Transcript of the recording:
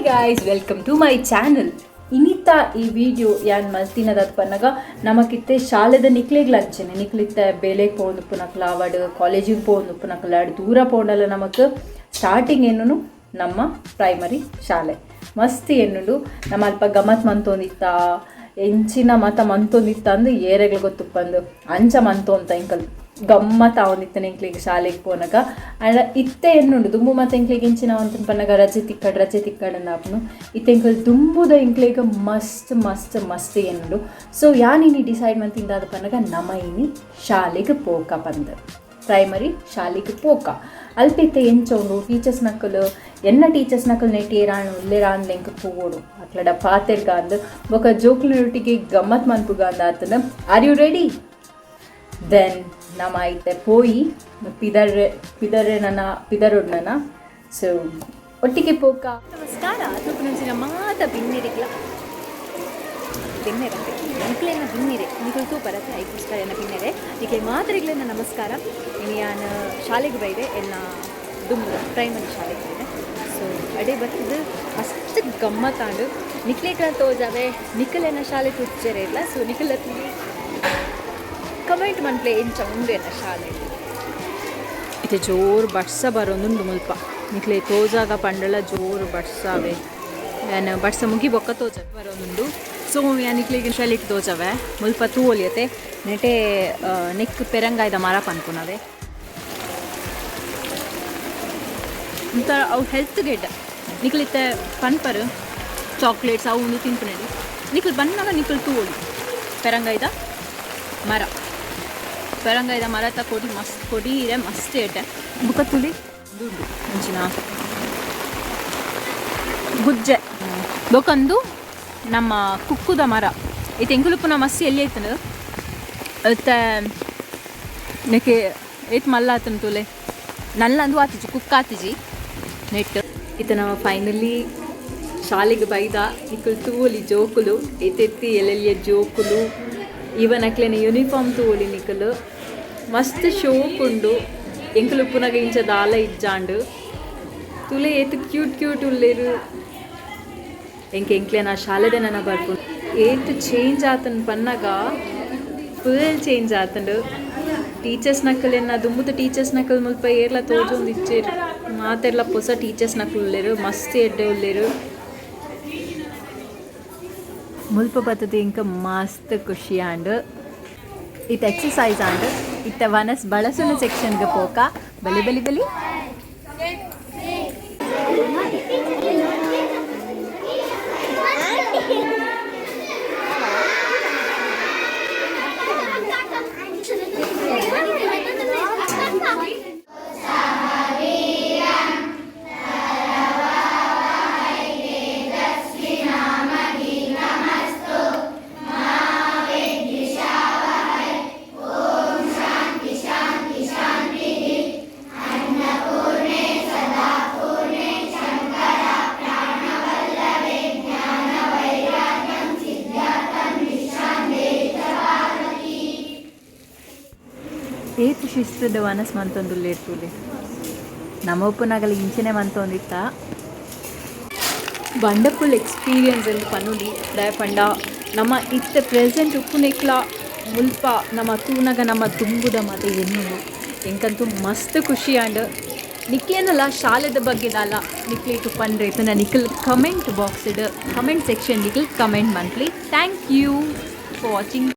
Guys, welcome to my channel. ಇನಿತ ಈ video ಯಾನ್ ಮಲ್ತಿನದಾತ್ ಪನ್ನಗ ನಮಕಿತ್ತೆ ಶಾಲೆದ ನಿಕ್ಲೆಗ್ಲ ಅಂಚೆನೆ ನಿಕ್ಲಿತ್ತೆ ಬೇಲೆಗ್ ಪೋವೊಂದುಪ್ಪುನಕ್ಲ್ ಆವಡ್, ಕಾಲೇಜಿಗೆ ಪೋವೊಂದುಪ್ಪುನಕ್ಲ್ ಆವಡ್, ದೂರ ಪೋಂಡಲ ನಮಕ್ ಸ್ಟಾರ್ಟಿಂಗ್ ಎನ್ನುನು ನಮ್ಮ ಪ್ರೈಮರಿ ಶಾಲೆ. ಮಸ್ತ್ ಎನ್ನುಂಡು. ನಮ್ಮ ಅಲ್ಪ ಗಮ್ಮತ್ ಮಂತೊಂದಿತ್ತ, ಎಂಚಿನ ಮತ ಮಂತೊಂದಿತ್ತ ಅಂದ್ ಏರೆಗ್ಲ ಗೊತ್ತುಪ್ಪಂದು. ಅಂಚ ಮಂತೊಂತ ಎಂಕಲ್ ಗಮ್ಮತ್ ಆವೊಂದಿತ್ತನೆ ಎಂಕ್ಲೆಗ್ ಶಾಲೆಗ್ ಪೋನಗ. ಆಂಡ ಇತ್ತೆ ಎನ್ನುಂಡು ದುಂಬು ಮಾತ ಎಂಕ್ಲೆಗ್ ಎಂಚಿನ ಆವೊಂತುಂಡು ಪನ್ನಗ ರಜೆ ತಿಕ್ಕಡ್ ರಜೆ ತಿಕ್ಕಡ್ ಅಂದ್ ಇತ್ತೆ ಎಂಕಲ್ ದುಂಬುದ ಎಂಕ್ಲೆಗ್ ಮಸ್ತ್ ಮಸ್ತ್ ಮಸ್ತ್ ಎನ್ನುಂಡು. ಸೊ ಯಾನ್ ಇನಿ ಡಿಸೈಡ್ ಮಂತಿಂದಾದ ಪನ್ನಗ ನಮ ಇನಿ ಶಾಲೆಗ್ ಪೋಕ ಪಂದ್, ಪ್ರೈಮರಿ ಶಾಲೆಗ್ ಪೋಕ. ಅಲ್ಪ ಇತ್ತೆ ಎಂಚ ಉಂಡು, ಟೀಚರ್ಸ್ ನಕಲು ಎನ್ನ ಟೀಚರ್ಸ್ ನಕಲು ನೆಟ್ ಏರಾಣ್ ಉಲ್ಲೆರಾಂದ್ ಎಂಕ್ ತೂವೊಡು, ಅಕ್ಲಡ ಪಾತೆರ್ಗಾಂದ್ ಬೊಕ ಜೋಕ್ಲೆನೊಟ್ಟಿಗೆ ಗಮ್ಮತ್ ಮನ್ಪುಗಾಂದ್ ಆತನ. Are you ready? Then ನಮ ಇತ್ತೆ ಪೋಯಿ ಪಿದರ್ರೆ ಪಿದರ್ರೆ ನನ ಪಿದರೊಡ್ ನನ. ಸೊ ಒಟ್ಟಿಗೆ ಪೋಕ. ನಮಸ್ಕಾರ. ತೂಪುನಂಚಿನ ಮಾತ ಬಿನ್ನೆರಿಗ್ಲ, ಬಿನ್ನೆರಂತೆ ನಿಕ್ಲೆನ ಬಿನ್ನಿರೆ, ನಿಕುಲು ತೂಪರತ್ತೆ, ಐಕೋಸ್ಕರ ಎನ್ನ ಬಿನ್ನೆರೆ ನಿಕ್ಲೆ ಮಾತರಿಗ್ಲೆನ ನಮಸ್ಕಾರ. ಇನಿ ಯಾನ್ ಶಾಲೆಗೆ ಬೈದೆ, ಎನ್ನ ದುಂಬುದ ಪ್ರೈಮರಿ ಶಾಲೆಗೆ ಬೈದೆ. ಸೊ ಅಡೆ ಬತ್ತದು ಮಸ್ತ್ ಗಮ್ಮತ್ತಾಂಡು. ನಿಕ್ಲೆಗ್ಲ ತೋಜಾವೆ. ನಿಕಲೆನ ಶಾಲೆ ತೂಚೆರೆ ಇಲ್ಲ. ಸೊ ನಿಕಲ ಕಮೆಂಟ್ ಮನ್ಪ್ಲೆ, ಎಂಚ ಉಂಡು ಎನ್ನ ಶಾಲೆ. ಇತ್ತೆ ಜೋರು ಬರ್ಸ ಬರೋದುಂಡು ಮುಲ್ಪ. ನಿಕ್ಲೆ ತೋಜಾಗ ಪಂಡಲ ಜೋರು ಬರ್ಸಾವೆ. ಯಾನ್ ಬರ್ಸ ಮುಗಿ ಬೊಕ್ಕ ತೋಜ ಬರೋದುಂಡು. ಸೊ ಯಾನ್ ನಿಕ್ಲೆಗ್ ಶಾಲೆಟ್ ತೋಜವೆ. ಮುಲ್ಪ ತೂವೊಲಿಯತೆ, ನೆಟೆ ನೆಕ್ ಪೆರಂಗಾಯ್ದ ಮರ ಪನ್ಪುನವೆ. ಒಂಥರ ಅವು ಹೆಲ್ತ್ ಗೆಡ್ಡ. ನಿಕ್ಲಿತ್ತೆ ಪನ್ಪರು ಚಾಕ್ಲೇಟ್ಸ್ ಅವು ಉಂದು ತಿನ್ಪುನೆಡ್. ನಿಕ್ಲು ಬನ್ನಗ ನಿಕ್ಲು ತೂವೊಲಿ ಪೆರಂಗಾಯ್ದ ಮರ. ಪೆರಂಗಾಯ್ದ ಮರತ ಕೊಡಿ ಮಸ್ತ್ ಕೊಡಿ ಇರೆ, ಮಸ್ತ್ ಎಡ್ಡೆ. ಬುಕ್ಕ ತುಲಿ ದುಡ್ಡು ಅಂಚಿನ ಗುಜ್ಜೆ. ಬೊಕಂದು ನಮ್ಮ ಕುಕ್ಕುದ ಮರ. ಇತ್ತೆ ಎಂಕುಲುಪ್ಪುನ ಮಸ್ತ್ ಎಲ್ಲಿ ಐತನು ಅತ್ತೆ ನೆಕ್ಕೆ ಏತ್ ಮಲ್ಲ ಆತನ ತೂಲೆ. ನಲ್ಲಂದು ಆತಿಜಿ, ಕುಕ್ ಆತಿಜಿ ನೆಟ್. ಇತ್ತೆ ನಾವು ಫೈನಲಿ ಶಾಲೆಗೆ ಬೈದ. ನಿಕುಲು ತೂವೊಲಿ ಜೋಕುಲು ಎತ್ತೆತ್ತಿ ಎಲ್ಲೆಲ್ಲಿಯ ಜೋಕುಲು. ಈವನ್ ಅಕ್ಲೆನ ಯೂನಿಫಾರ್ಮ್ ತೂವೊಲಿ ನಿಕುಲು, ಮಸ್ತ್ ಶೋಕ್ ಉಂಡು. ಎಂಕುಲು ಉಪ್ಪುನಗ ಇಂಚ ದಾಲ ಇಜ್ಜಾಂಡು. ತುಲೆ, ಏತ್ ಕ್ಯೂಟ್ ಕ್ಯೂಟ್ ಉಲ್ಲೇರು. ಎಂಕೆ ಎಂಕ್ಲೆನ ಶಾಲೆದ ನನ ಬರ್ಪುಂಡು. ಏತ್ ಚೇಂಜ್ ಆತನ್ ಪನ್ನಗ ಫುಲ್ ಚೇಂಜ್ ಆತಂಡು. ಟೀಚರ್ಸ್ ನಕಲೆನ್ನ ದುಂಬುದ ಟೀಚರ್ಸ್ ನಕಲ್ ಮುಲ್ಪ ಏರ್ಲ ತೋಜೊಂದು ಇಚ್ಚೇರು. ಮಾತೆರ್ಲ ಪೊಸ ಟೀಚರ್ಸ್ ನಕಲ್ ಉಲ್ಲೇರು, ಮಸ್ತ್ ಎಡ್ಡೆ ಉಲ್ಲೇರು. ಮುಲ್ಪ ಬತ್ತದ ಇಂಕ ಮಸ್ತ್ ಖುಷಿ ಆಂಡ್. ಇತ್ತ ಎಕ್ಸಸೈಸ್ ಆಂಡ್. ಇತ್ತ ವನಸ್ ಬಳಸುನ ಸೆಕ್ಷನ್ಗೆ ಪೋಕ. ಬಲಿ ಬಲಿ ಬಲಿ. ಏತ್ ಶಿಸ್ತುದ ವನಸ್ ಮಂತೊಂದುಲ್ಲೇರ್ ತೂಲೆ. ನಮ್ಮ ಉಪ್ಪುನಗಲ ಇಂಚನೆ ಮಂತೊಂದಿತ್ತ. ವಂಡರ್ಫುಲ್ ಎಕ್ಸ್ಪೀರಿಯನ್ಸ್ ಎಂದು ಪನ್ನುಲಿ. ದಾಯೆ ಪಂಡ ನಮ್ಮ ಇತ್ತೆ ಪ್ರೆಸೆಂಟ್ ಉಪ್ಪುನೆಕ್ಲ ಮುಲ್ಪ ನಮ್ಮ ತೂನಗ ನಮ್ಮ ದುಂಬುದ ಮಾತ ಎನ್ನುಂಡು. ಎಂಕಂತೂ ಮಸ್ತ್ ಖುಷಿ ಆಂಡ್. ನಿಕ್ಲೇನಲ ಶಾಲೆದ ಬಗ್ಗೆ ದಾಲ ನಿಕ್ಲೇಟು ಪನ್ರೆ ಇತ್ತುಂಡ ನಿಕಲ್ ಕಮೆಂಟ್ ಬಾಕ್ಸ್ಡ್, ಕಮೆಂಟ್ ಸೆಕ್ಷನ್ ನಿಕಲ್ comment monthly. Thank you for watching.